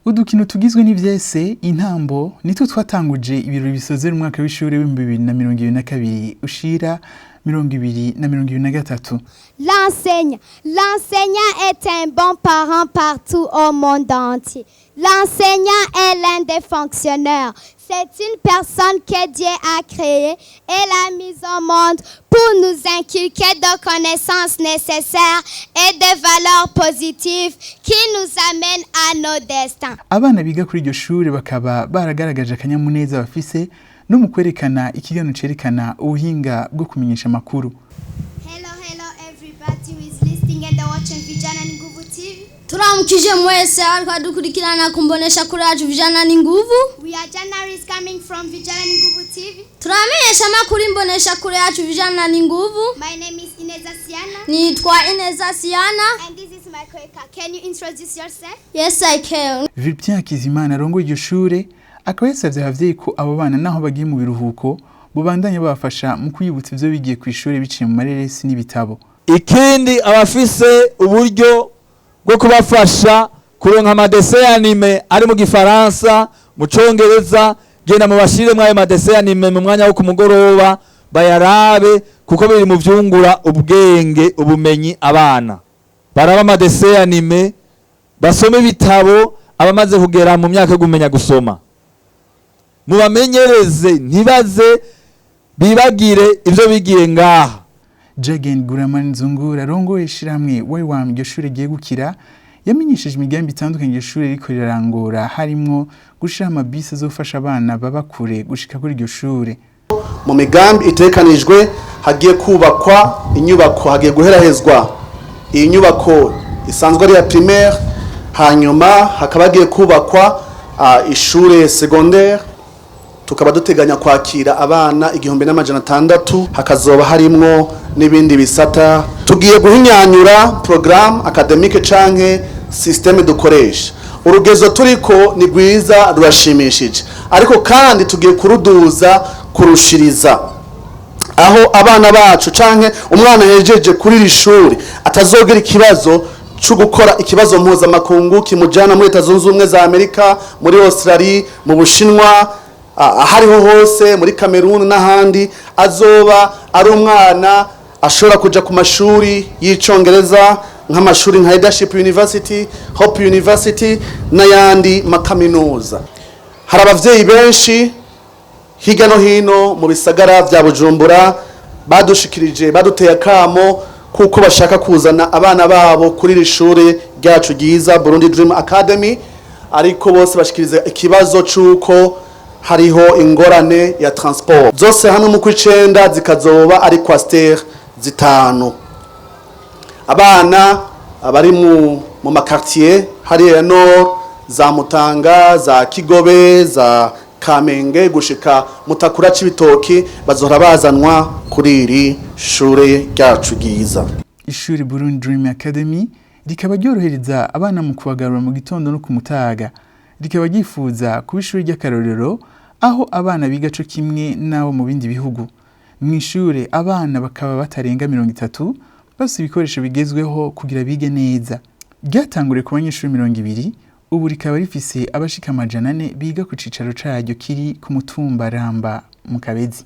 Udukino tugizwe n'ivyese, intambo, nitwo twatanguje ibirori bisozera umwaka w'ishure w'2022 ushira 2023. L'enseignant. L'enseignant est un bon parent partout au monde entier. L'enseignant est l'un des fonctionnaires. C'est une personne que Dieu a créée et l'a mise au monde pour nous inculquer de connaissances nécessaires et des valeurs positives qui nous amènent à nos destins. Abana biga kuri iryo shure bakaba baragaragaje akanyamuneza bafise no mu kwerekana ikiganiro cerekana ubuhinga bwo kumenyesha amakuru. Hello, hello everybody who is listening and watching Vijana ni Nguvu TV. Turamukije mwese ariko dukurikirana kumbonesha kuri yacu Vijana ni Nguvu. We are journalists coming from Vijana ni Nguvu TV. Turamenyesha amakuru imbonesha kure yacu Vijana ni Nguvu. My name is Ineza Siana. Nitwa Ineza Siana. And this is my coworker. Can you introduce yourself? Yes, I can. Vulpien Hakizimana arongoye iryo shure akaba yasavye abavyeyi ko abo bana naho bagiye mu biruhuko bobandanya babafasha mu kwibutsa ivyo bigiye kw'ishure biciye mu mareresi n'ibitabo. Ikindi, abafise uburyo bwo kubafasha kuronka ama dessins animés ari mu Gifaransa, mu Congereza, genda mubashire ayo ma dessins animés mu mwanya wo ku mugoroba bayarabe, kuko biri mu vyungura ubwenge, ubumenyi. Abana baraba ama dessins animés, basome ibitabo. Abamaze kugera mu myaka yo kumenya gusoma, mubamenyereze, ntibaze bibagire ivyo bigiye ngaha. Jagen Guraman Nzungura arongoye ishirahamwe YWAM iryo shure ryegukira yamenyesheje imigambi itandukanye iryo shure ririko rirarangura, harimwo gushiraho amabisi azofasha abana baba kure gushika kuri iryo shure. Mu migambi itekanijwe, hagiye kubakwa inyubako, hagiye guherahezwa iyi nyubako isanzwe ari iya primaire, hanyuma hakaba hagiye kubakwa ishure secondaire. Tukaba duteganya kwakira abana 1600, hakazoba harimwo n'ibindi bisata. Tugiye guhinyanyura programme académique canke système dukoresha. Urugezo turiko ni rwiza, rurashimishije, ariko kandi tugiye kuruduza kurushiriza, aho abana bacu canke umwana yejeje kuri iri shuri atazogira ikibazo cyo gukora ikibazo mpuzamakungu kimujyana muri Leta Zunze Ubumwe za Amerika, muri Australia, mu Bushinwa, ahariho hose, muri Cameroon n'ahandi. Azoba ari umwana ashobora kuja ku mashuri y'Icongereza, nk'amashuri nka Leadership University, Hope University n'ayandi makaminuza. Hari abavyeyi benshi hirya no hino mu bisagara bya Bujumbura badushikirije, baduteye akamo kuko bashaka kuzana abana babo kuri iri shuri ryacu ryiza, Burundi Dream Academy, ariko bose bashikiriza ikibazo c'uko hariho ingorane ya transport. Zose hamwe mu kw'icenda zikazoba ari coaster zitanu. Abana abari mu ma quartier hariya nord, za Mutanga, za Kigobe, za Kamenge gushika Mutakura, Cibitoki, bazohora bazanwa kuri iri shure ryacu ryiza. Ishuri Burundi Dream Academy rikaba ryorohereza abana mu kubagarura mu gitondo no ku mutaga, rikaba ryifuza kuba ishuri ry'akarorero aho abana biga co kimwe n'abo mu bindi bihugu. Mu ishure abana bakaba batarenga 30, bafise ibikoresho bigezweho kugira bige neza. Ryatanguriye ku banyeshuri 20, ubu rikaba rifise abashika 400 biga ku cicaro caryo kiri ku mutumba Ramba mu Kabezi.